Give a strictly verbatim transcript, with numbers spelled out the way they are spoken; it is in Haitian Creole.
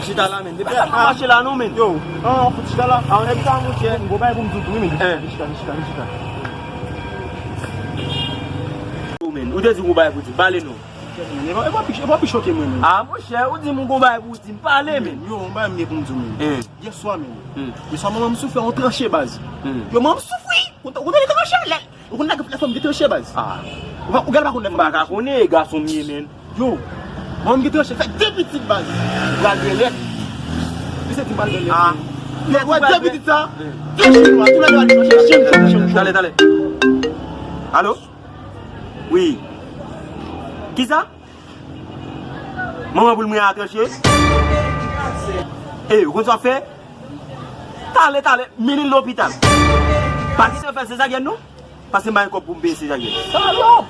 Chita la, men. Depi la, pa mache la, non, men. Yo, an, an, fout chita la. An, èk sa, monchè. Bon, bay pou m di w tou, wi, men. Vin chita, vin chita, vin chita. Yo, men. Ou te di w gon bagay pou di. Pale, non. E pa, e pa pi, e pa pi choke mwen, men. Ah, monchè, ou di m gon bagay pou di. Pale, men. Yo, yon bagay m gen pou m di w, men. Yè swa, men. Yè swa, manman m soufè yon tranche, baz. Yo, manman m soufri. Ou konn tranche, lè Ou konn nèg lè fanm gen tranche, baz? Ah. Ou pa, ou gen pa konn lè fanm. M pa ka konnen, gason m ye, men. Yo, manman m gen tranche, fè de pitit, baz. Ou pral gen lèt. Li se ti pral gen lèt. Ah. Lè ou wè de pitit sa, tranche nou a, tou lè yo al tranche, chen, chen, chen, chen. Talè, talè. Alo? Wi. Kisa? Manman boul mwen a tranche. E, ou konn sa w ap fè? Talè, talè, mennen l lopital. Pa kite yo fè sezaryèn, non. Paske m pa gen kòb pou m peye sezaryèn. Salòp!